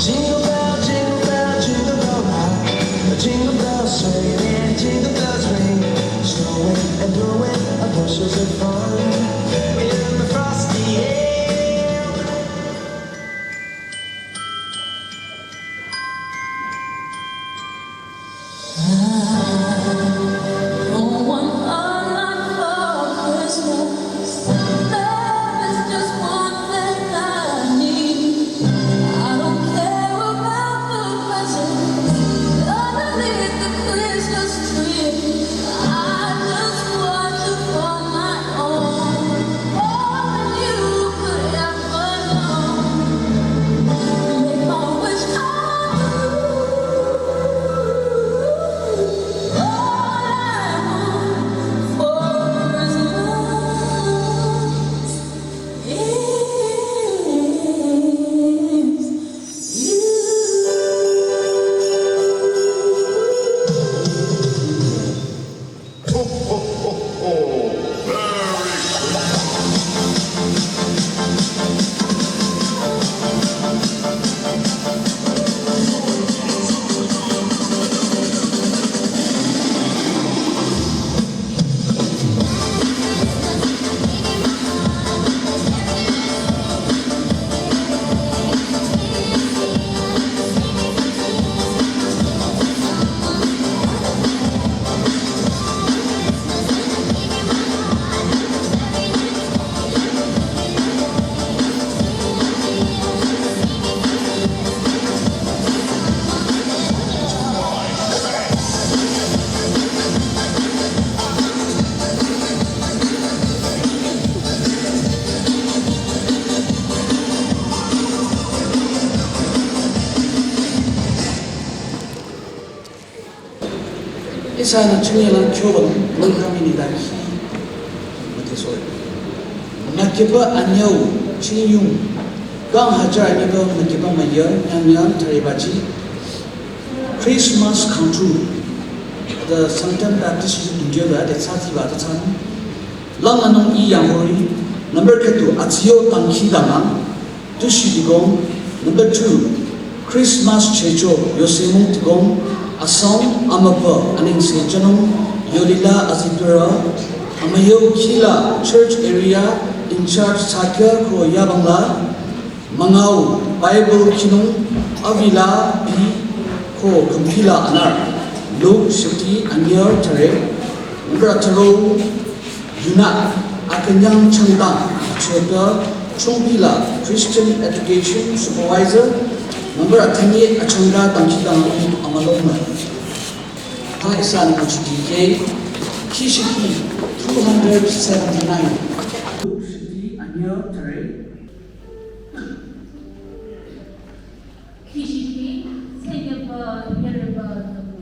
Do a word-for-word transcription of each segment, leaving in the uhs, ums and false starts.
Jingle bell, jingle bell, jingle bell rock. Jingle bells swing and jingle bells ring. Snowing and blowing up bushels of fun in the frosty air. Ihsanü chünye lang kyo bang, mülkhami nidang hi. Mate soy. Makiba anyau, chinyung. Kang hajar anyau makiba maya, nyang nyang taribaji. Christmas come true. The Sangtam Baptist India da, the Sati ba, the Sati. Lang anung i yang hori. Number ketu, atsiyo tangki dama. Tushi digong, number two, Christmas checho, yosemung digong, asong, amapa, aning se chanung, yolila azipira, amayo kila, church area, in charge sakya ko yabangla, mangau, Bible kinung, avila, bi, ko kumpila anar, Luke shifty, anyar tare, number ataro, Yuna, akünyang changdang, chota, chungpila, Christian Education Supervisor, number athani achangda dangchidang amalongna. Ha ihsa ni kuchiki ke, kishiki two hundred seventy-nine. Shiki anyar tare. Kishiki, senyaba, yaraba, nabu.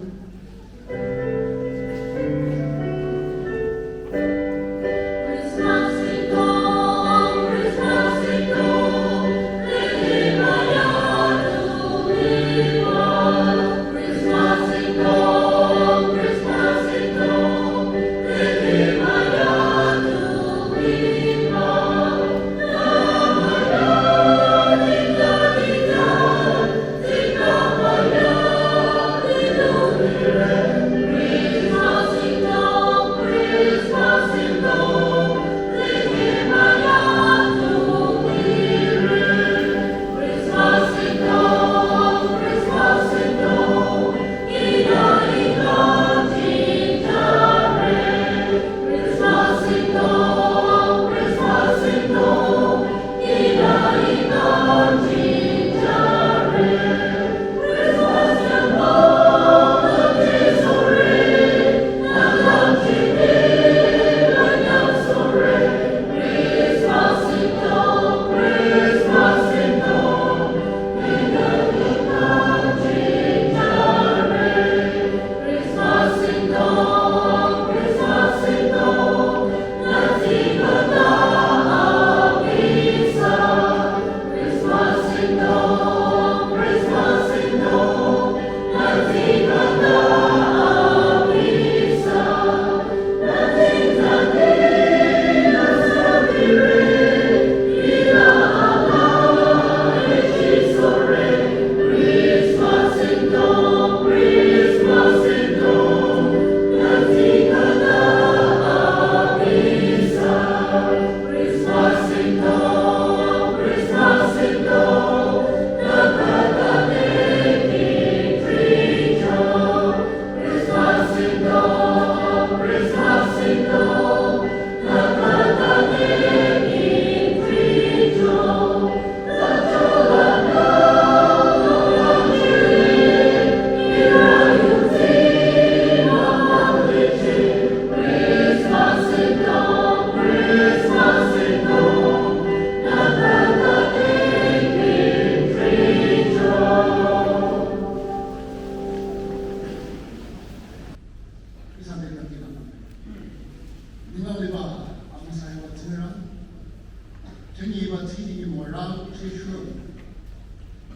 Tünyi ba tsini ni mo rang che shu.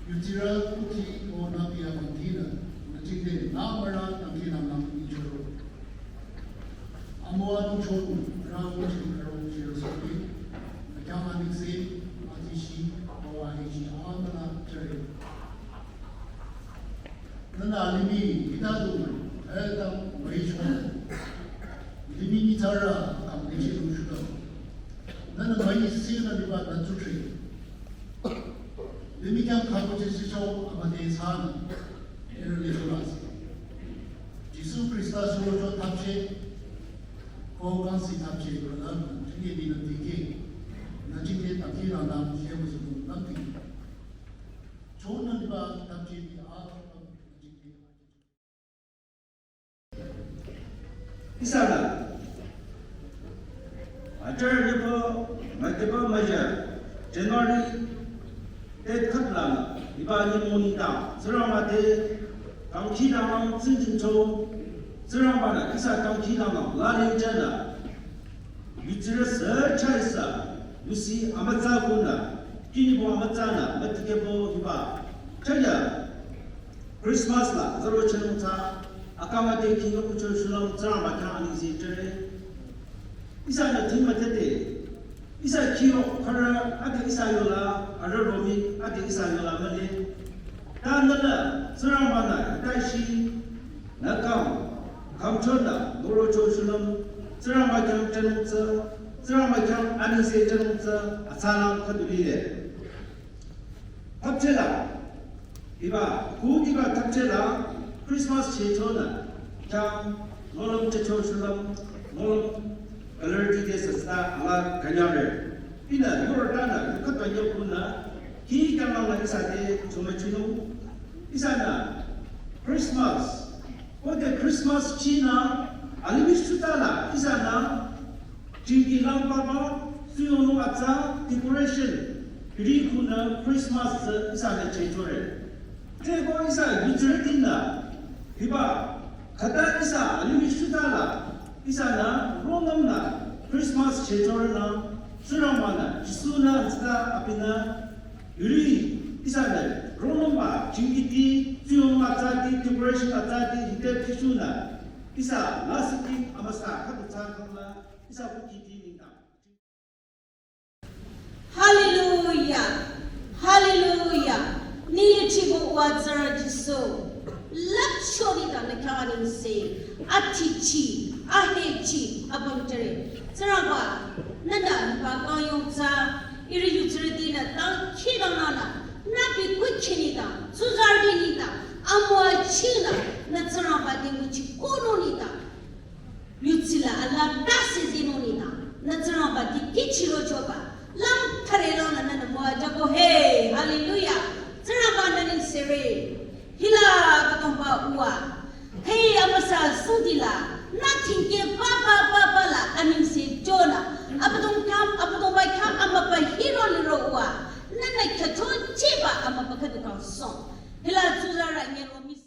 Yutsira kuti o na pia bangtina. Na chingde na mara tangki na nang ni choro. Amo anu choro rang kuti karo shiro sopi. Na kya manik se ati shi awa he shi awa na chere. Nana limih kita tu, eh, tam mai chong. Limih ni tara kam ni chi lu shu tam. Nana mai si na liba na tu tri. Limih kyang kapu chi si chong amate sana. Ero le tu las. Jisu Krista suro jo tapche. Ko kang si tapche ko lam. Tini di na tike. Na tike tapche na lam. Shemu su lam tike. Ihsanü, ajar nipo, matipa maja, January, tet khatlang, iba ni moni ta, Tsingrangba te, kangki lang, tsinjin cho, Tsingrangba na, ihsa kangki lang, la ling jana, Yutsirü sü chai sü, yusi amütsa kunü, kinibo amütsa nü, mütikebo hiba. Chaya, Christmas la, zero chenung tsa, akama te kinga kucho shulung tsa, maka ani zi tere. Ihsanü ting mütete, ihsa kiyo, kara, ade ihsa yola, ara romi, ade ihsa yola mane. Ta nala, Tsingrangba na, ta shi, nü kam, kam chonü, moro cho shulung, Tsingrangba kyang chenung tsa, Tsingrangba kyang anise chenung tsa, atsalang khüdu lile. Thapchela, iba, ku iba thapchela, Christmas che chonü, kyang, ngolom che cho shulung, ngolom, color di de sasta, ala kanyare. Ina, yoro tana, yuka tanyo kuna, hi kyang la ihsa de, chuma chinu, ihsanü, Christmas, Kote Christmas chinü, alimih shutala, ihsanü, chingki lang papa, suyonung atsa, decoration, ri kunü Christmas tsü ihsanü chechore. Teko ihsa yutsürütinü, hiba, khata ihsa alimih shutala, ihsanü, rongnamnü, Christmas chechore nü, Tsingrangbanü, Jisunü, tsita apinü, Yuri, ihsanü, rongnungba, chingkiti, tsuyong atsati, decoration atsati, hite pishunü, ihsa, lasiki, amüsa, khatu tsangkangla, ihsa kukiti ningta. Hallelujah. Hallelujah. Nili chibo uwa tsara Jisu. Lap shoni ta na kyawa ningse. Atichi, ahechi, abangtere. Tsingrangba, nanda, ba kanyong tsa, iri yutsiriti na, tang kidang nana, na bi kuchini ta, tsuzardi ni ta, amwa china, na Tsingrangba di muchi kono ni ta. Yutsila ala tase zino ni ta, na Tsingrangba di kichiro choba, lam tarelo na na mwa jabo he, hallelujah. Tsingrangba na ningse re. Hila katongba uwa. Hey, amüsa sudila. Nothing ke papa papa la aningse jona. Abdong kam, abdong ba kam, amapa hiro liro uwa. Nana kacho chiba, amapa kadu kan song. Hila tsuzara nyero mis.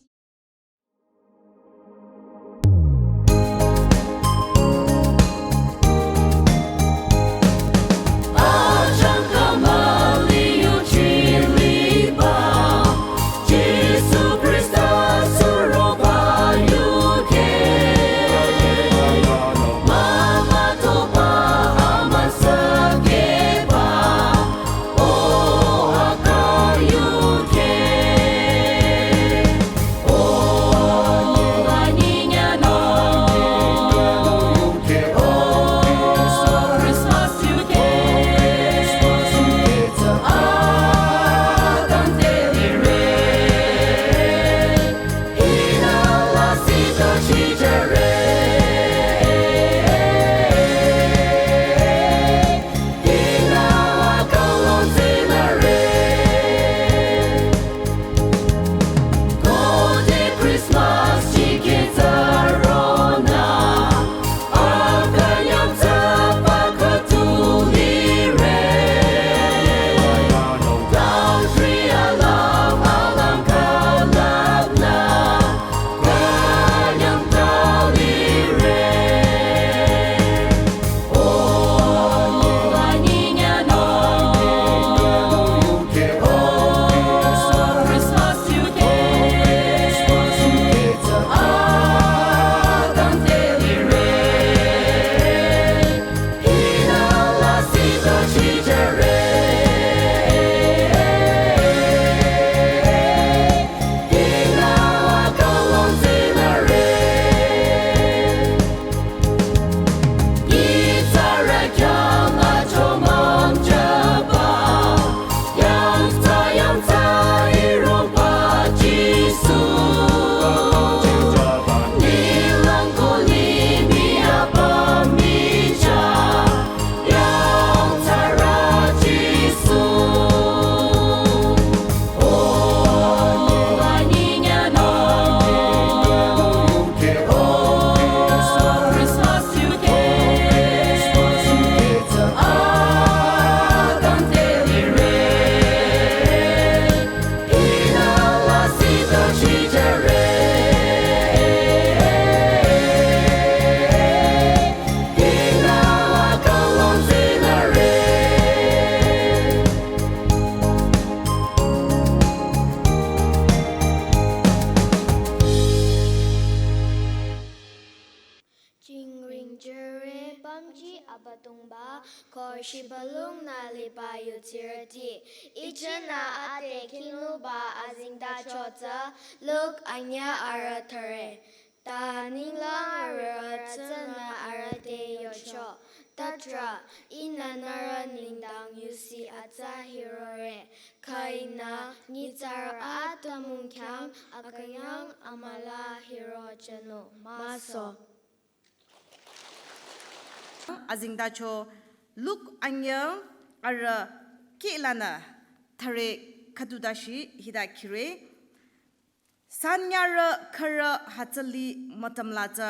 Ba, ko shibülung nü liba yutsirüti. Ichünü ade khinungba azengtacho tsü, Luk anyüh arüh thüre. Ta ninglang riwürü tsünü arüh te yocho. Tüdrü, ihnü nührü nengdang yusi atsa hirore. Khüinü nyitsarü atümung khyang akünyang amülah hirochenung. Maso. Azengtacho Luk anyüh arüh kihlanü thüre khüdu dashi hita khire. Sanyarü khürü hütsüli mütümla tsü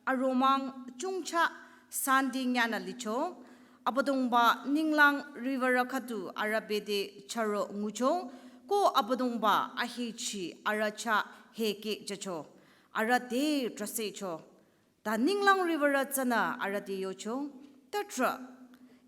aromang chongcha Sunday nyünü licho. Abüdongba ninglang riwürü khüdu arüh bete chüro ngucho. Ko Abüdongba ahechi arüh chah hekeh jücho. Arüh te trahsehcho. Ta ninglang riwürü tsünü arüh te yocho, tüdrü,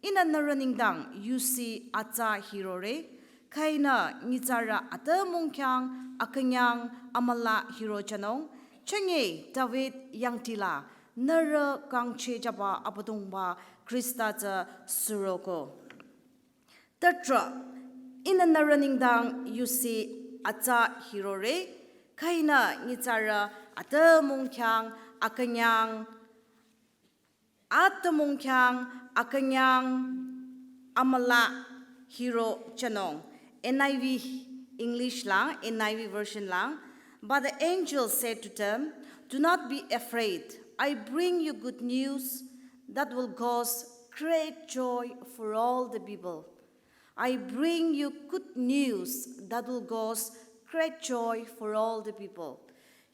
ihnü nührü nengdang yusi atsa hirore, khüinü nyitsarü atümung khyang akünyang amülah hirochenung, chünye David yangdila, nührü kangchehjüba Abüdongba Khrista tsü suroko. Tüdrü, ihnü nührü nengdang yusi atsa hirore, khüinü nyitsarü atümung khyang akünyang, atümung khyang akünyang amülah hirochenung. N I V English lang, N I V version lang. But the angel said to them, "Do not be afraid. I bring you good news that will cause great joy for all the people. I bring you good news that will cause great joy for all the people."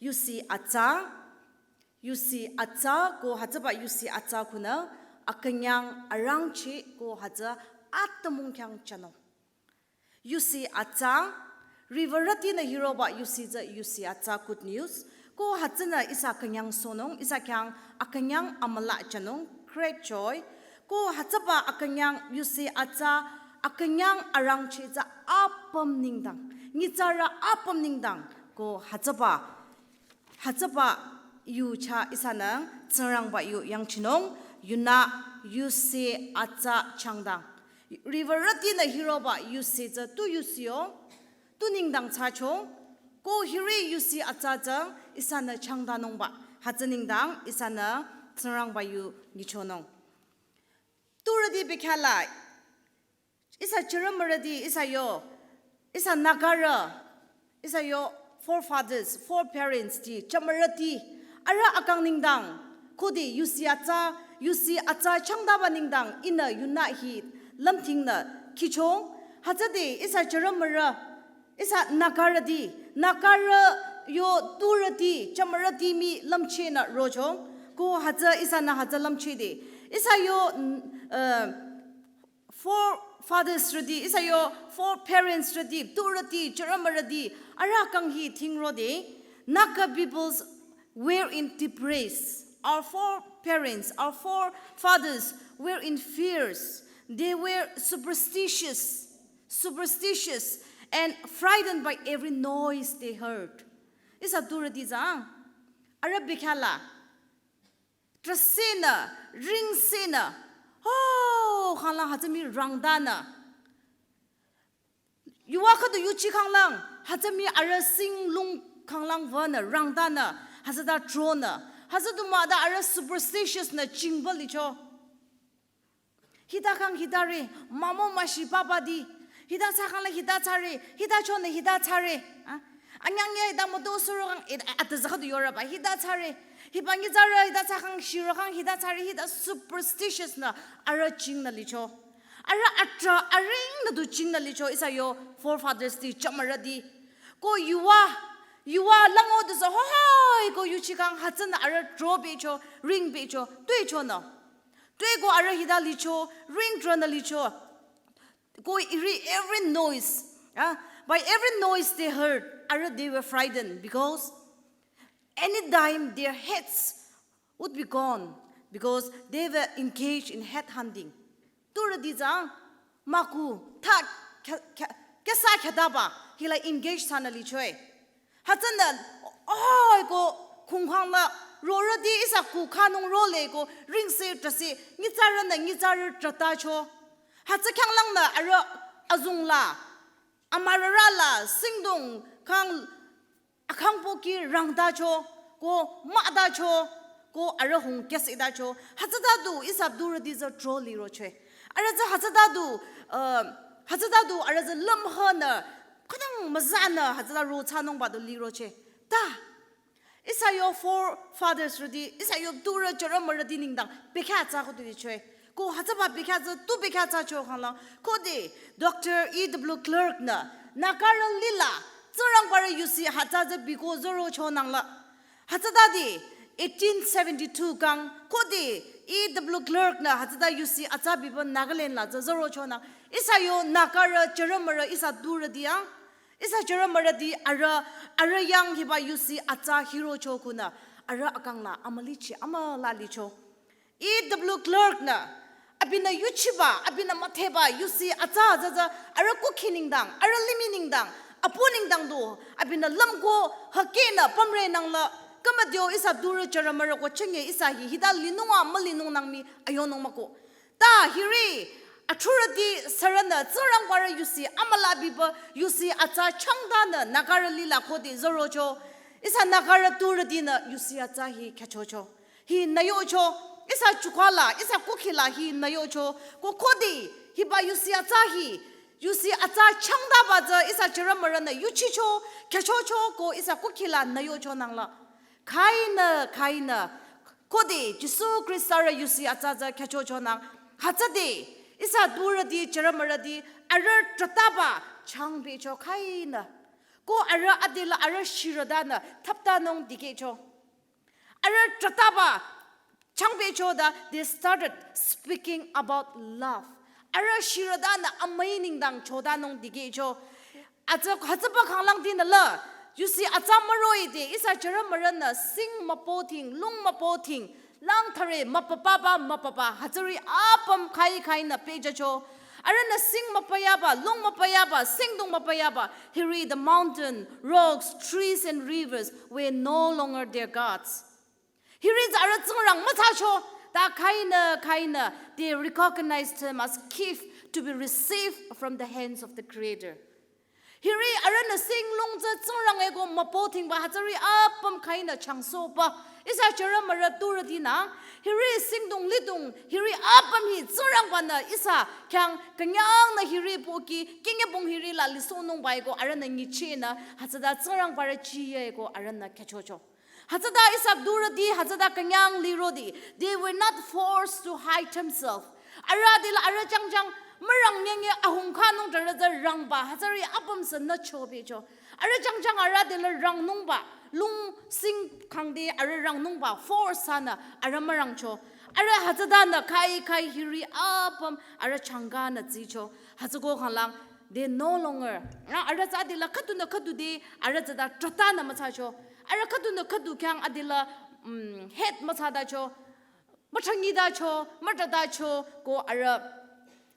Yusi atsa, yusi atsa, ko hütsüba yusi atsa khunü, akünyang arangcheh ko hütsü atümung khyang jünung. Yusi atsa, riwürütinü hiroba yusi tsü yusi atsa good news. Ko hütsünü ihsa künyangsohnung, ihsa khyang akünyang amülah jünung, great joy. Ko hütsüba akünyang yusi atsa, akünyang arangcheh tsü apüm nengdang, nyitsarü apüm nengdang, ko hütsüba hütsüba yu chah ihsanü Tsingrangba yu yangchinung, yunü yusi atsa changdang. Riwürütinü hiroba yusi tsü tu yusi yo, tu nengdang thsacho, ko hiri yusi atsa tsü ihsanü changdanungba, hütsü nengdang ihsanü Tsingrangba yu nyichonung. Turüti bekhyah la, ihsa jümürüti, ihsa yo, ihsa Nagarü, ihsa yo forefathers, foreparents ti, jümürüti, arüh akang nengdang, khode yusi atsa, yusi atsa changdaba nengdang, ihnü yunü hi lümthingnü khichong, hütsüde ihsa jümürü, ihsa Nagarüti, Nagarü yo turüti, jümürüti mii lümchehnü rochong, ko hütsü ihsanü hütsü lümchehde, ihsa yo, n-, eh, forefathers rüti, ihsa yo foreparents rüti, turüti, jümürüti, arüh kang hi thingrode, Naga peoples were in deep race. Our foreparents, our forefathers were in fears. They were superstitious, superstitious and frightened by every noise they heard. Ihsa turüti tsü, arüh bekhyah la, trahsehnü, ringsehnü, oh, khanglang hütsü mii rangdanü. Yuva khüdu yuchi khanglang, hütsü mii arüh singlung khanglang wünü, rangdanü, hütsüta tronü, hütsü du mah ta arüh superstitious nü chingba licho. Hita khang hitare, mamo mashi papa ti. Hita thsa khang la hita thsare, hita chonü hita thsare. Ah, anyang ya hita müto suro khang, eh, ata tsü khüdu yorüba, hita thsare. Hiba nyitsarü, hita thsa khang shiro khang, hita thsare, hita superstitious nü, arüh chingnü licho. Arüh atrah, aringnü du chingnü licho, ihsa yo forefathers ti, jümürüti. Ko yuva, yuva lango du tsü, ho hoi, ko yuchi khang, hütsünü arüh tro becho, ring becho, tuichonü. Tui ko arüh hita licho, ring tranü licho. Ko iri every noise, ah, by every noise they heard, arüh they were frightened because anytime their heads would be gone because they were engaged in head hunting. Turüti tsü, maku, ta, kya, kya, kyasa kyataba, hila engage thsanü lichoe. Hütsünü, oh, ko, khungkhang la rorüti ihsa kukhanung role ko ringse trase nyitsarünü nyitsarü tratacho. Hütsü khyanglangnü arüh azung la amarara la singdong khang akhangpoki rangtacho ko matacho ko arüh hung kyasitacho. Hütsüta du ihsa durüti tsü tro liroche. Arüh tsü hütsüta du, uh, hütsüta du arüh tsü lümhanü khütang müzanü hütsüta ro thsanungba du liroche. Ta ihsa yo forefathers rüti, ihsa yo durü jümürüti nengdang bekhyah thsa khüdu lichoe. Ko hütsüba bekhyah tsü tu bekhyah thsacho khanglang. Khode Doctor E W Clark nü Nagarü lila Tsingrangbarü yusi atsa tsü biko zorocho nangla. Hütsütade eighteen seventy-two kang khode E W Clark nü hütsüta yusi atsa biba Nagaland la tsü zorocho nang. Ihsa yo Nagarü jümürü ihsa durüti yang. Ihsa jümürüti arüh, arüh yang hiba yusi atsa hirocho khunü arüh akang la amülichi amüla licho. E W Clark nü abinü yuchiba, abinü müdheba yusi atsa tsü tsü arüh kukhi nengdang, arüh limih nengdang, apu nengdang du abinü lümko hükehnü pümre nangla. Khümüdeo ihsa durü jümürü ko chenge ihsa hi hita linung a mülinung nang mii ayonung mah-o. Ta hiri athrurüti sürünü Tsingrangbarü yusi amüla biba yusi atsa changtanü Nagarü lila khode zorocho. Ihsa Nagarü durütinü yusi atsa hi khyüchocho. Hi nü yocho. Ihsa chukhala, ihsa kukhila hi nü yocho. Ko khode hiba yusi atsa hi, yusi atsa changtaba tsü ihsa jümürünü yuchicho, khyüchocho ko ihsa kukhila nü yocho nangla. Khainü, khainü, khode Jisu Khrista rü yusi atsa tsü khyüchocho nang. Hütsüde ihsa durüti jümürüti arüh trataba changpehcho khainü. Ko arüh adela arüh shirütanü thaptanung dikehcho. Arüh trataba changpehcho ta they started speaking about love. Arüh shirütanü amüi nengdang chotanung dikehcho. Atsü hütsüba khanglangtinü la yusi atsa müroh-i de ihsa jümürünü sing müpothing, lung müpothing, lang thare müpapa ba müpapa hütsüri apüm khai khainü pehjücho. Arühnü sing müpayaba, lung müpayaba, singdong müpayaba, hiri the mountain, rocks, trees and rivers were no longer their gods. Hiri tsü arüh Tsingrang müthsacho, ta khainü, khainü, they recognized him as gift to be received from the hands of the Creator. Hiri arühnü sing lung tsü Tsingrang eko müpothingba hütsüri apüm khainü changsohba. Ihsa jümürü durütinü, hiri singdong lidong, hiri apüm hi Tsingrangbanü ihsa khyang künyangnü hiri pohki, kingibong hiri la lisohnungba eko arühnü nyichehnü, hütsüta Tsingrangbarü chiye eko arühnü khyüchocho. Hütsüta ihsa durüti, hütsüta künyang liroti. They were not forced to hide themselves. Arüh adela arüh jangjang mürang nyenge ahung khanung tarü tsü rangba, hütsüri apüm sünü chopehcho. Arüh jangjang arüh adela rangnungba, lung sing khangde arüh rangnungba, force thsanü arüh mürangcho. Arüh hütsütanü khai khai hiri apüm arüh changkanü tsicho. Hütsüko khanglang, they no longer. Arüh tsü adela khüdunü khüdu de, arüh tsüta tratanü müthsacho. Arüh khüdunü khüdu khyang adela, mm, hate müthsatacho, müthangitacho, mütratacho, ko arüh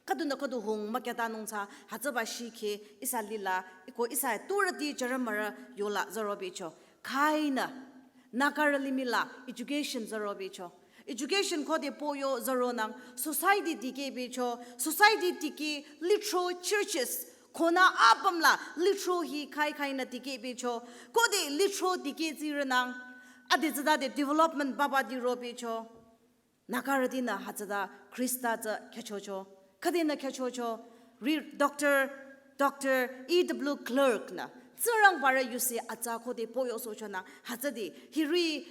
khüdunü khüdu hung mükyatanung thsa, hütsüba shikhe, ihsa lila, ko ihsa durüti jümürü yola zorobicho. Khainü, Nagarü limih la, education zorobicho. Education khode poyo zoronang, society dikehpehcho, society dikeh, lithro churches, khonü apüm la, lithro hi khai khainü dikehpehcho, khode lithro dikeh tsironang, ade tsütade development baba diropehcho, Nagarütinü hütsüta Khrista tsü khyüchocho, khüdenü khyüchocho, ri-, Doctor, Doctor E W Clark nü, Tsingrangbarü yusi atsa khode poyosohchonü, hütsüde, hiri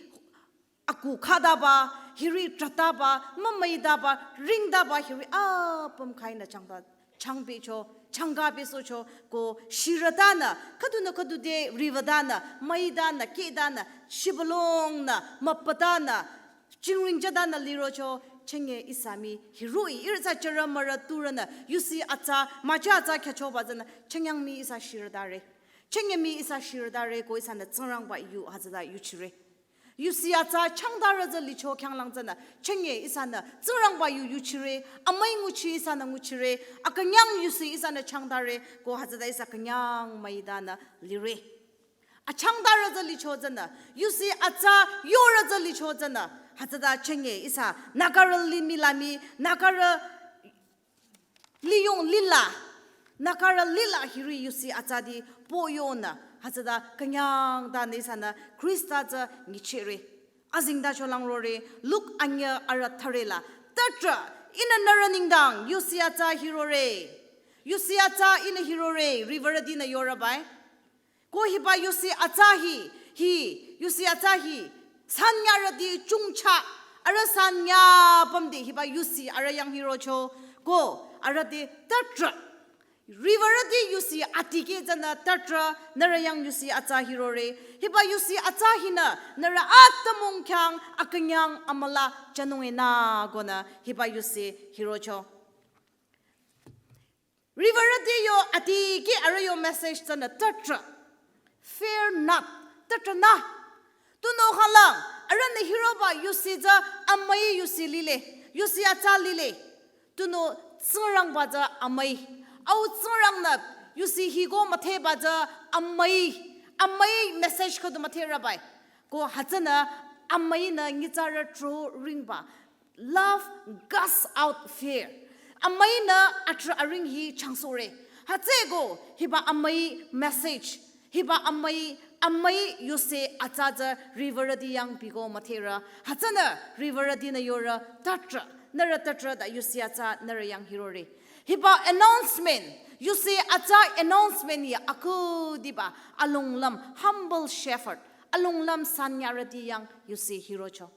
aku khataba, hiri trataba, mümüitaba, ringtaba, hiri apüm khainü changba, changpehcho, changkapehsohcho, ko shirütanü, khüdunü khüdu de riwütanü, müitanü, kehtanü, shibülungnü, müpatanü, chingring jatanü lirocho, chenge ihsa mii, hiroh-i, ihrü tsü jümürü turünü, yusi atsa, mücha atsa khyüchoba tsünü, chengyang mii ihsa shirütare. Chenge mii ihsa shirütare ko ihsanü Tsingrangba yu hütsüta yuchire. Yusi atsa changtarü tsü licho khyanglang tsünü, chenge ihsanü Tsingrangba yu yuchire, amüi nguchi ihsanü nguchire, akünyang yusi ihsanü changtare, ko hütsüta ihsa künyang müitanü lire. achangdarü tsü licho tsünü, yusi atsa yorü tsü licho tsünü, hütsüta chenge ihsa Nagarü limih la mii, Nagarü liyong lila, Nagarü lila hiri yusi atsati poyonü, hütsüta künyangtanü ihsanü Khrista tsü nyichehre. Azengtacho langrore, Luk anyü arü thürela, tüdrü, ihnü nührü nengdang yusi atsa hirore. Yusi atsa ihnü hirore, riwürütinü yorübai. Ko hiba yusi atsa hi, hi, yusi atsa hi, sanyarüti chungcha, arüh sanya pümde hiba yusi arüh yang hirocho, ko arüh te tüdrü. Riwürüti yusi atikeh tsünü tüdrü, nührü yang yusi atsa hirore, hiba yusi atsa hinü, nührü atümung khyang akünyang amüla jünung enü konü hiba yusi hirocho. Riwürüti yo atikeh arüh yo message tsünü tüdrü. Fear not. Tüdrünü. Tunüo khanglang, arühnü hiroba yusi tsü amüi yusi lile. Yusi atsa lile. Tunüo Tsingrangba tsü amüi. Au Tsingrangnü yusi hiko müdheba tsü amüi. Amüi message khüdu müdherübai. Ko hütsünü amüinü nyitsarü tro ringba. Love casts out fear. Amüinü atrah aring hi changsohre. Hütsüeko hiba amüi message. Hiba amüi, amüi yusi atsa tsü riwürüti yang biko müdherü. Hütsünü riwürütinü yorü tüdrü. Nührü tüdrü ta yusi atsa nührü yang hirore. Hiba announcement. Yusi atsa announcement hi akhudiba alonglüm humble shepherd. Alonglüm sanyarüti yang yusi hirocho.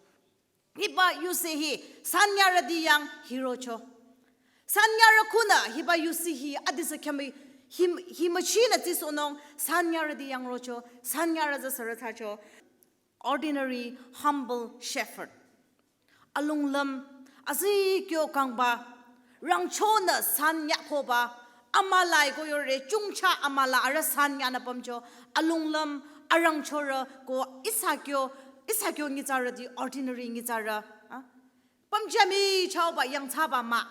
Hiba yusi hi sanyarüti yang hirocho. Sanyarü khunü hiba yusi hi adisü khyamüi him-, himüchinü tsisohnung sanyarüti yang rocho, sanyarü tsü sürü thsacho. Ordinary, humble shepherd. Alonglüm, azi kyo kangba, rangchonü san yakhoba, amüla-i ko yore, chungcha amüla arüh san yanü pümcho, alonglüm, arangchorü ko ihsa kyo, ihsa kyo nyitsarüti ordinary nyitsarü, ah? Pümjami chaoba yangthsaba mah.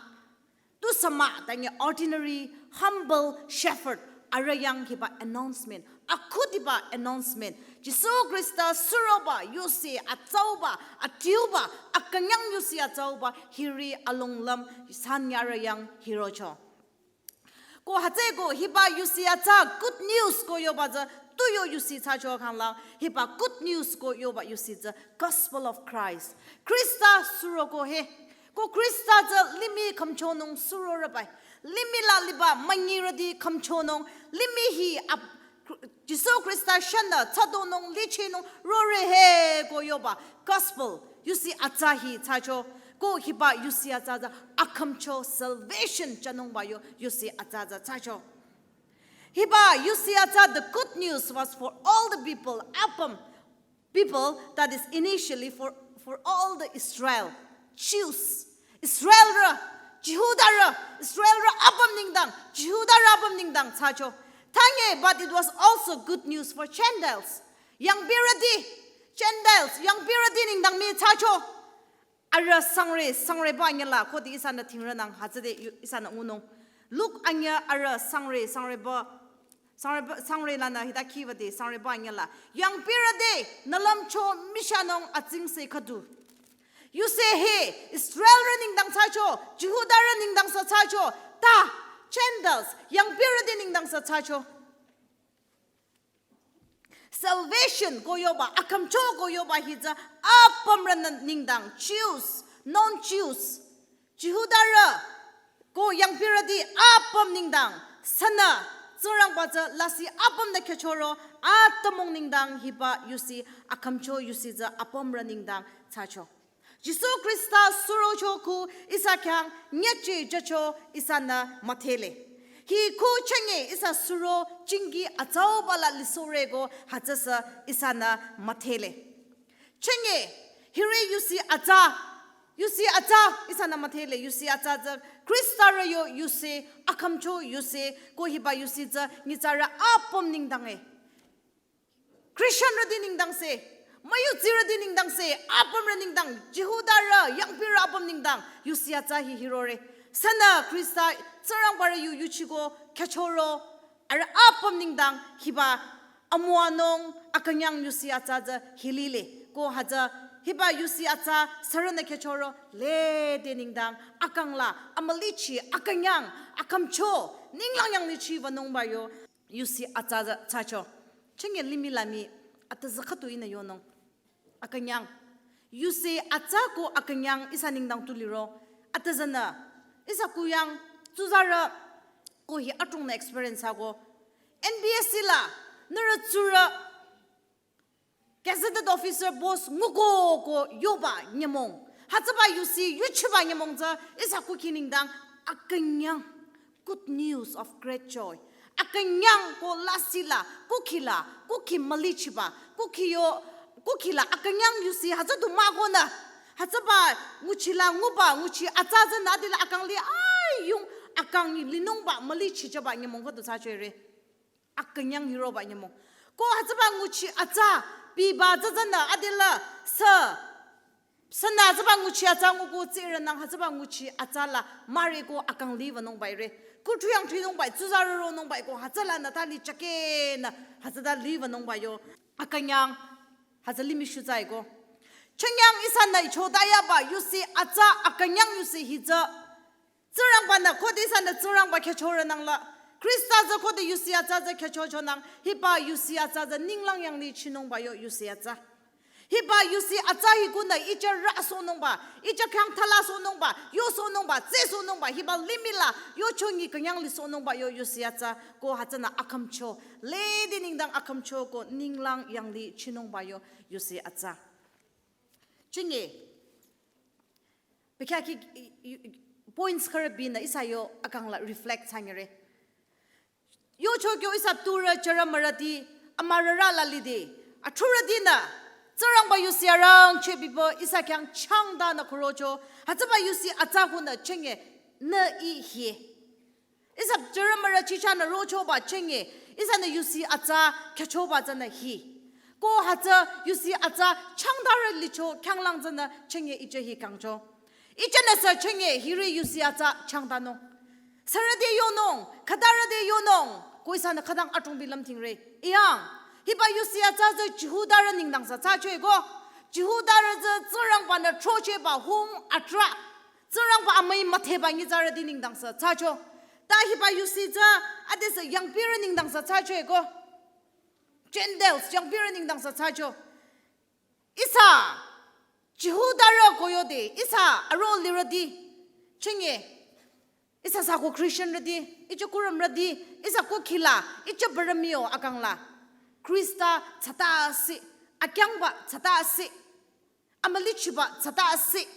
Tusü mah, tangi ordinary, humble shepherd, arüh yang hiba announcement. Akhudiba announcement. Jisu Khrista suroba, yusi atsauba, adiuba, akünyang yusi atsauba, hiri alonglüm, sanyarü yang hirocho. Ko hütsüeko hiba yusi atsa good news ko yoba tsü tuyo yusi thsacho khanglang, hiba good news ko yoba yusi tsü gospel of Christ. Khrista suroko he. Ko Khrista tsü limih khümchonung surorübai. Limih la liba münyirüti khümchonung. Limih hi ap-, Jisu Khrista shanü thsadonung lichinung rore he ko yoba. Gospel, yusi atsa hi thsacho. Ko hiba yusi atsa tsü akhümcho salvation jünungba yo yusi atsa tsü thsacho. Hiba yusi atsa the good news was for all the people. Apüm people, that is initially for, for all the Israel, Jews. Israelrü, Jihudarü, Israelrü apüm nengdang, Jihudarü apüm nengdang thsacho. Tangi, but it was also good news for Gentiles. Yangpirüti, Gentiles, yangpirüti nengdang mii thsacho. Arüh sangre, sangreba nyela, khode ihsanü thingrünang hütsüde yu-, ihsanü ngunung. Luk anyü arüh sangre, sangreba, sangreba, sangre lanü hita khiwüde, sangreba nyela. Yangpirüti, nü lümcho mishanung atsingse khüdu. Yusi hi, Israelrü nengdang thsacho, Jihudarü nengdang sü thsacho, ta, Gentiles, yangpirüti nengdang sü thsacho. Salvation ko yoba, akhümcho ko yoba hi tsü apümrü nü-, nengdang, Jews, non-Jews, Jihudarü, ko yangpirüti apüm nengdang, sünü, Tsingrangba tsü lasih apümnü khyüchoro, atümung nengdang hiba yusi, akhümcho yusi tsü apümrü nengdang thsacho. Jisu Khrista surocho khu ihsa khyang nyüchijücho ihsanü müdhele. Hi khu chenge ihsa suro chingi atsauba la lisohreko hütsüsü ihsanü müdhele. Chenge hiri yusi atsa, yusi atsa ihsanü müdhele, yusi atsa tsü Khristarü yo yusi, akhümcho yusi, ko hiba yusi tsü nyitsarü apüm nengdange. Christianrüti nengdangse, müyudsirüti nengdangse, apümrü nengdang, Jihudarü, yangpirü apüm nengdang, yusi atsa hi hirore. Sünü Khrista, Tsingrangbarü yu yuchiko, khyüchoro, arüh apüm nengdang, hiba, amüwanung akünyang yusi atsa tsü hi lile. Ko hütsü hiba yusi atsa sürünü khechoro lede nengdang akang la amülichi akünyang akümcho ninglang yanglichi wünungba yo yusi atsa tsü thsacho. Chenge limih la mii atüzü khüdu ihnü yonung. Akünyang. Yusi atsa ko akünyang ihsa nengdang tu liro. Atüzünü ihsa kuyang tsuzarü ko hi adrongnü experience ako. N B S C la nührü tsurü gazetted officer post nguko ko yoba nyümong. Hütsüba yusi yuchiba nyümong tsü ihsa kukhi nengdang akünyang. Good news of great joy. Akünyang ko lasih la, kukhi la, kukhi mülichiba, kukhi yo, kukhi la akünyang yusi hütsü du mah konü. Hütsüba nguchi la nguba, nguchi atsa tsünü adila akang li, ayung akang linungba mülichichaba nyümong khüdu thsacho re. Akünyang hiroba nyümong. Ko hütsüba nguchi atsa, biba tsü tsünü adila sü sünü hütsüba nguchi atsa nguko tsirü nang hütsüba nguchi atsa la müri ko akang li wünungba re. Kuthru yang thinungba, tsuzarü ronungba ko hütsülanü thali chakenü hütsüta li wünungba yo. Akünyang hütsü limih shutsai ko. Chenyang ihsanü ichotayaba yusi atsa akünyang yusi hi tsü Tsingrangba-nü khode ihsanü Tsingrangba khechorü nang la. Khrista tsü khode yusi atsa tsü khechocho nang. Hiba yusi atsa tsü ninglang yanglih chinungba yo yusi atsa. Hiba yusi atsa hi kunü icha rüsohnungba, icha khyang thalasohnungba, yosohnungba, tsesohnungba, hiba limih la yochongi künyang lisohnungba yo yusi atsa ko hütsünü akümcho. Lede nengdang akümcho ko ninglang yanglih chinungba yo yusi atsa. Chingi. Bekhyah ki, i, i, points khürü binü ihsa yo akang la reflect thsanyire. Yocho kyo ihsa tsurü jümürüti, amürarü la lide, atsurütinü, Tsingrangba yusi arangcheh biba ihsa khyang changdanü kurocho, hütsüba yusi atsa kunü chingi nü ih hie. Ihsa jümürü chichanü rochoba chingi, ihsanü yusi atsa khechoba tsünü hi. Ko hütsü yusi atsa changdarü licho khyanglang tsünü chingi icha hi kangcho. Ichanü sü chingi hiri yusi atsa changdanung. Sürüti yonung, khütarüti yonung, ko ihsanü khütang adrongbi lümthingre. Iyang, hiba yusi atsa tsü Jihudarü nengdang sü thsacho-i ko. Jihudarü tsü Tsingrangba-nü throchehba hung atrah. Tsingrangba amüi müdheba nyitsarüti nengdang sü thsacho. Ta hiba yusi tsü adesü yangpirü nengdang sü thsacho-i ko. Gentiles yangpirü nengdang sü thsacho. Ihsa Jihudarü ko yode, ihsa aro lirüti. Chingi. Ihsa sü ko Christianrüti, icha kurümrüti, ihsa kukhi la, icha bürü mii-o akang la. Khrista thsata asi, akyangba thsata asi, amülichiba thsata asi.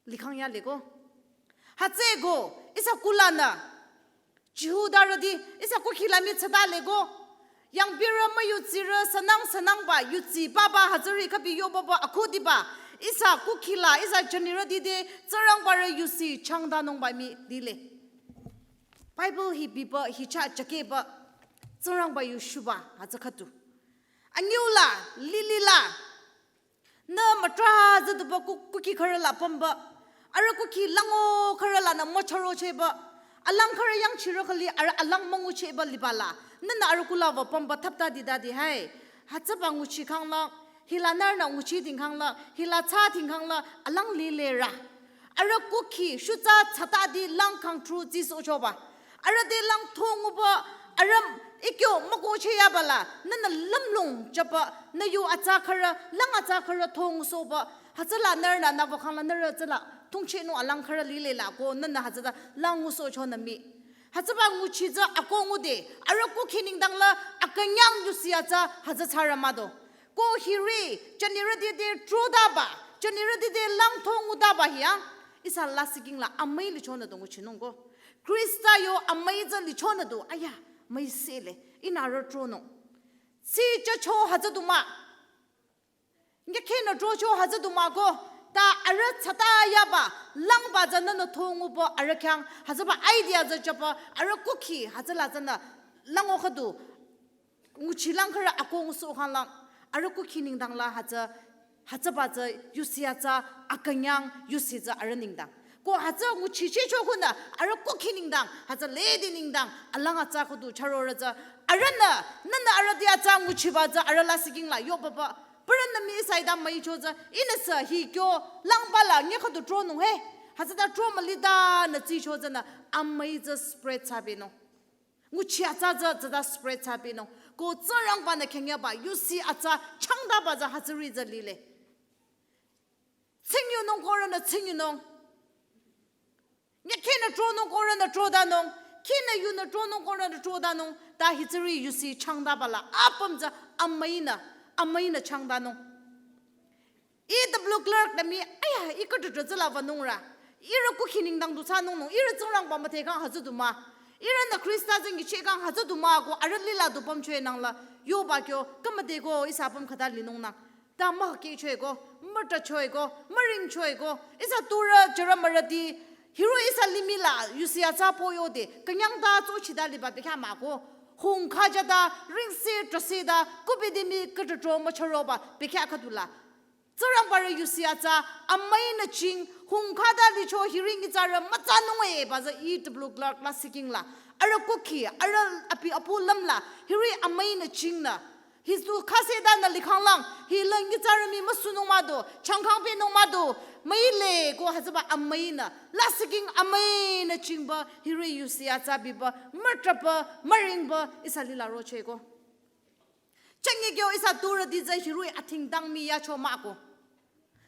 Likhang yale ko. Hütsüeko, ihsa kulanü. Jihudarüti, ihsa kukhi la mii thsatale ko. Yangpirü müyutsirü sünang sünangba, yutsi papa hütsüri khübi yobaba akhudiba. Ihsa kukhi la, ihsa jünirüti te, Tsingrangbarü yusi changdanungba mii lile. Bible hi biba, hi chah chakeba, Tsingrangba yu shuba, hütsü khüdu. Anyüu la, lili la, nü mütrah züduba ku-, kukhi khürü la pümba. Arüh kukhi lango khürü lanü müchürochehba. Alang khürü yangchirü khüli arüh alang münguchehba liba la. Nünü arüh kula wü pümba thaptadi dadi hai. Hütsüba nguchi khangla. Hila nührünü nguchiding khangla. Hila thsading khangla. Alang lile rü. Arüh kukhi shutsa thsatadi lang khang tru zisohchoba. Arüh te lang thonguba, arüh ikyo mükocheh yaba la, nünü lümlong jüba, nü yu atsa khürü, lang atsa khürü thongusohba, hütsüla nührünü nü wükhangla nührü tsüla, thongchehnung alang khürü lile la ko, nünü hütsüta lang ngusohcho nü mii. Hütsüba nguchi tsü ako ngude, arüh kukhi nengdang la, akünyang yusi atsa, hütsü thsarü mah do. Ko hiri, jünirüti te trodaba, jünirüti te lang thongudaba hiyang, ihsa lasih king la amüi lichonü do nguchinung ko. Khrista yo amüi tsü lichonü do, aya, müi sele, ihnü arüh tronung. Tsi chacho hütsü du mah. Nge khenü trocho hütsü du mah ko, ta arüh thsata yaba, langba tsü nünü thonguba arüh khyang, hütsüba idea tsü jüba, arüh kukhi, hütsüla tsünü, lango khüdu, nguchi lang khürü ako ngusoh khanglang, arüh kukhi nengdang la hütsü, hütsüba tsü yusi atsa akünyang yusi tsü arüh nengdang. Ko hütsü nguchichehcho khunü, arüh kukhi nengdang, hütsü lede nengdang, alang atsa khüdu chürorü tsü, arühnü, nünü arüh te atsa nguchiba tsü, arüh lasihking la yobaba. Parünü mii saida müicho tsü, ihnüsü hi kyo, langba la nge khüdu tronung he. Hütsüta tro mülitanü tsicho tsünü, amüi tsü spread thsabenung. Nguchi atsa tsü, tsüta spread thsabenung. Ko Tsingrangbanü khengyaba, yusi atsa, changdaba tsü hütsüri tsü lile. Tsingyunung ko arühnü tsingyunung. Nge khinü tronung ko arühnü trodanung. Khinü yunü tronung ko arühnü trodanung. Ta hütsüri yusi changdaba la. Apüm tsü amüinü, amüinü changdanung. E W Clark nü mii, aya, i khüdu tsü la wünung ra. Ihrü kukhi nengdang du thsanung nung. Ihrü Tsingrangba müdhekhang hütsü du mah. Ihrünü Khrista tsü nyichehkhang hütsü du mah ko arüh lila du pümchoe nang la. Yoba kyo, khümüde ko ihsa apüm khüta linung nang. Ta mükehchoe ko, mütrachoe ko, müringchoe ko, ihsa turü jürü mürüti, hiroh-i ihsa limih la, yusi atsa poyode, künyang ta tsochida liba bekhyah mah ko, hungkha jüta, ringse trase ta, kubidimi khüdu tro müchüroba, bekhyah khüdu la. Tsingrangbarü yusi atsa, amüinü ching, hungkha ta licho hiring itsarü mütsanung e, ba tsü E W Clark lasihking la. Arüh kukhi, arüh api apu lüm la, hiri amüinü chingnü. Hisu khase ta nü likhang lang, hi lang nyitsarü mii müsunung mah do, changkhang pehnung mah do, müile ko hütsüba amüinü, lasihking amüinü chingba, hiri yusi atsa biba, mütraba, müringba, ihsa lila rocheh ko. Chenge kyo ihsa turüti tsü hiroh-i athingdang mii yacho mah ko.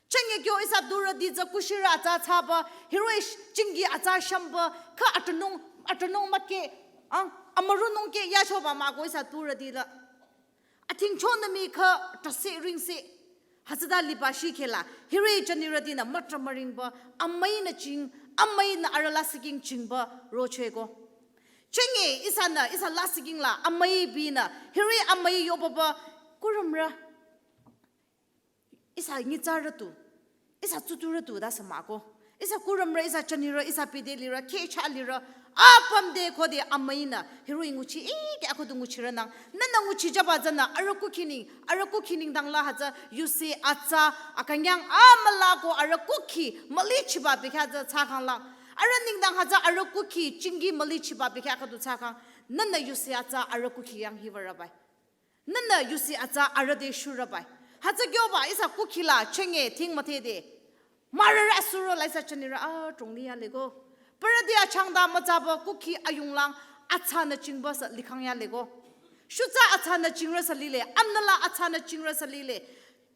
Chenge kyo ihsa turüti tsü kushirü atsa thsaba, hiroh-i sh-, chingi atsa shamba, kha atünung, atünung müke, ang, amürünung ke yachoba mah ko ihsa turüti la. Athingchonü mii kha trase ringse. Hütsüta liba shikhe la, hiri jünirütinü mütra müringba, amüinü ching, amüinü arüh lasihking chingba rocheh ko. Chenge ihsanü, ihsa lasihking la, amüi binü, hiri amüi yobaba, kurümrü. Ihsa nyitsarü tu, ihsa tsuturü tu ta sü mah ko. Ihsa kurümrü, ihsa jünirü, ihsa pide lirü, kheh chah lirü, apüm te khode amüinü, hiroh-i nguchi, ike akhudu nguchirü nang. Nünü nguchijüba tsünü, arüh kukhi neng, arüh kukhi nengdang la hütsü, yusi atsa, akünyang amüla ko arüh kukhi, mülichiba bekhyah tsü thsakhang lang. Arüh nengdang hütsü arüh kukhi, chingi mülichiba bekhyah khüdu thsakhang. Nünü yusi atsa arüh kukhi yang hiwürübai. Nünü yusi atsa arüh te shurübai. Hütsü kyoba ihsa kukhi la chenge thing müdhede. Mürürü asuro la ihsa jünirü adrong li yale ko. Parüti achangda mütsaba kukhi ayunglang atsanü chingba sü likhang yale ko. Shutsa atsanü chingrü sü lile, amnala atsanü chingrü sü lile.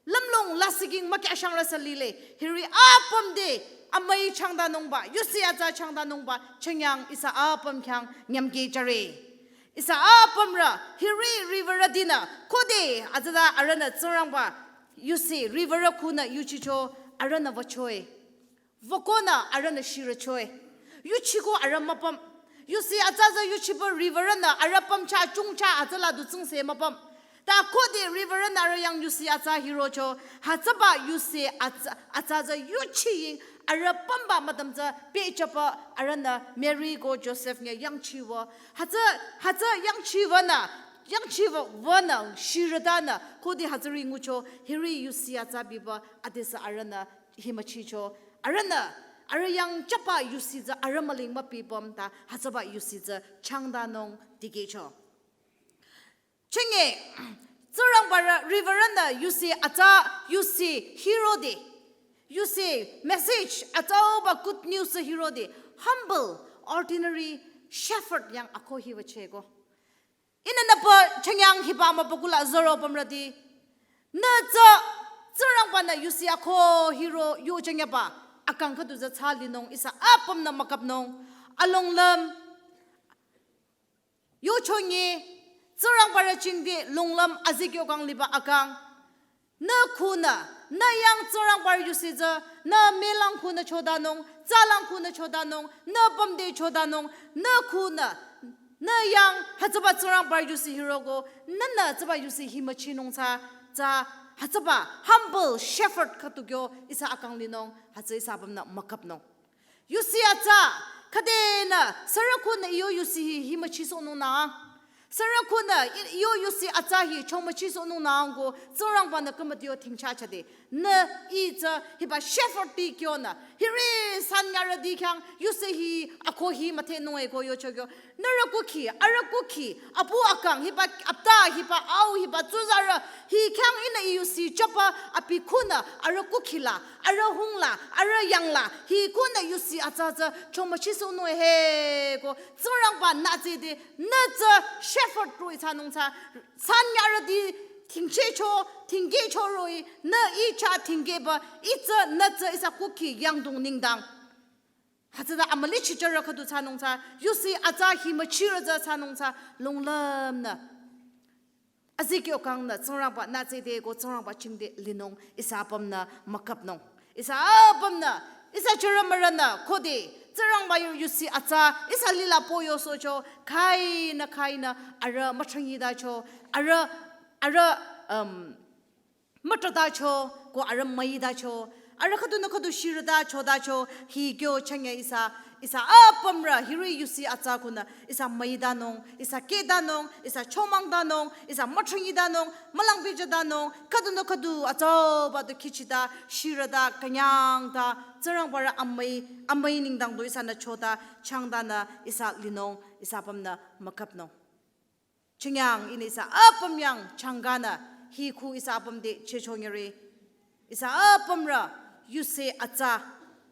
Lümlong lasihking müke ashangrü sü lile. Hiri apüm te amüi changdanungba, yusi atsa changdanungba, chengyang ihsa apüm khyang nyümkeh jüre. Ihsa apümrü, hiri riwürütinü, khode, atsüta arühnü Tsingrangba, yusi, riwürü khunü yuchicho, arühnü wüchoe. Wükonü arühnü shirüchoe. Yuchiko arüh müpüm. Yusi atsa tsü yuchiba riwürünü arüh pümcha chungcha atsüla du tsingse müpüm. Ta khode riwürünü arüh yang yusi atsa hirocho, hütsüba yusi atsa, atsa tsü yuchiying arüh pümba müdüm tsü pehjüba arühnü Mary ko Joseph nge yangchiwü. Hütsü, hütsü yangchiwünü, yangchiwü wünü shirütanü khode hütsüri ngucho hiri yusi atsa biba adesü arühnü hi müchicho. Arühnü, arüh yang jüba yusi tsü arüh müling müpipüm ta hütsüba yusi tsü changdanung dikehcho. Chenge, Tsingrangbarü riwürünü yusi atsa yusi hirode. Yusi message atsauba good news hirode. Humble, ordinary shepherd yang ako hiwücheh ko. Ihnü nüpü chengyang hiba mübükuh la zoro pümrüti. Nü tsü Tsingrangbanü yusi ako hiro yo chengyaba akang khüdu tsü thsalinung ihsa apümnü müküpnung. Alonglüm yochonyi Tsingrangbarü chingdi longlüm azikyo kang liba akang. Nü khunü, nü yang Tsingrangbarü yusi tsü, nü melang khunü chodanung, tsalang khunü chodanung, nü pümde chodanung, nü khunü, nü yang hütsüba Tsingrangbarü yusi hiroko, nünü tsüba yusi hi müchinung tsü, tsü hütsüba humble shepherd khütukyo ihsa akang linung, hütsü ihsa apümnü müküpnung. Yusi atsa, khüdenü, sürü khunü iyo yusi hi, hi müchisohnung nü. Sürü khunü i-, yo yusi atsa hi chomüchisohnung nangko Tsingrangbanü kümütio thingchachade. Nü itsü hiba shepherd ti kyonü. Hiri sanyarüti khyang yusi hi ako hi müthenung eko yochokyo. Nührü kukhi, arüh kukhi, apu akang hiba apta hiba au hiba tsuzarü hi khyang ihnü i yusi chapa abi khunü arüh kukhi la, arüh hung la, arüh yang la, hi khunü yusi atsa tsü chomüchisohnung he ko Tsingrangbanü tside, nü tsü shepherd roh-i thsanung tsü, sanyarüti thingchehcho, thingkehcho roh-i, nü i chah thingkehba, itsü nü tsü ihsa kukhi yangdong nengdang. Hütsüta amülichichürü khüdu thsanung tsü, yusi atsa hi müchirü tsü thsanung tsü, lunglümnü. Azikyo kangnü Tsingrangbanü tside ko Tsingrangba chingde linung ihsa apümnü müküpnung. Ihsa apümnü, ihsa chürü mürünü khode, Tsingrangba yu-, yusi atsa, ihsa lila poyosohcho, khainü khainü, arüh müthrangidacho, arüh, arüh, um, mütratacho, ko arüh müidacho, arüh khüdunü khüdu shirüdacho dacho, hi kyo changya ihsa, ihsa apümrü, hiri yusi atsa khunü, ihsa müidanung, ihsa kehdanung, ihsa chomangdanung, ihsa müthrangidanung, mülangbijüdanung, khüdunü khüdu atsauba du khichida, shirüda, künyangda, Tsingrangbarü amüi, amüi nengdang du ihsanü choda, changdanü, ihsa linung, ihsa apümnü müküpnung. Chingyang ihnü ihsa apüm yang changkanü, hi khu ihsa apüm te chehchongere. Ihsa apümrü, yusi atsa,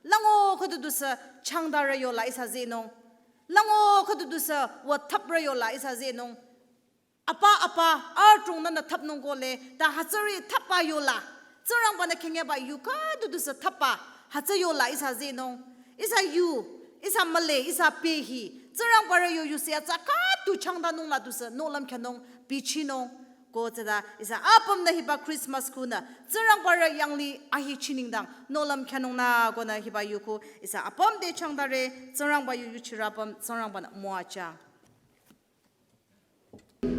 lango khüdu dusü changdarü yola ihsa zehnung. Lango khüdu dusü wü thaprü yola ihsa zehnung. Apa, apa, adrongnü nü thapnung kohle, ta hütsüri thapba yola. Tsingrangbanü khengyaba yu khüdu dusü thapba, hütsü yola ihsa zehnung. Ihsa yu, ihsa müle, ihsa peh hi, Tsingrangbarü yo yusi atsa khüdu changdanung la dusü, nohlüm khyünung, bichinung. Ko tsüta, ihsa apümnü hiba Christmas khunü, Tsingrangbarü yanglih ahechi nengdang, nohlüm khyünung nü konü hiba yu khu, ihsa apüm te changdare, Tsingrangba yu yuchirü apüm, Tsingrangbanü müwajüng.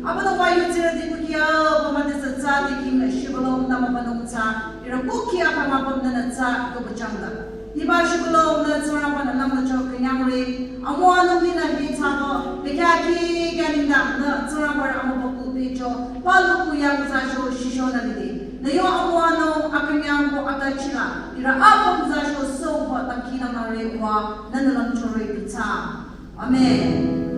Abüdongba yutsirüti kukia, pamüdesü tsü tikingnü shibülung nü mübünung tsü, ihrü kukia pamübüm nünü tsü yobüchangda. Hiba shibülung nü Tsingrangbanü lümlücho künyangre, amüwanung ninü hi tsübo, bekhyah kih kya nengdang nü Tsingrangbarü amübükuh pehcho, palu kuyang tsücho shishonü lide. Nü yo amüwanung akünyang ko akachila, ihrü apüm tsücho songba dangkhidangnangre wa, nünü lümchore tu tsü. Amen.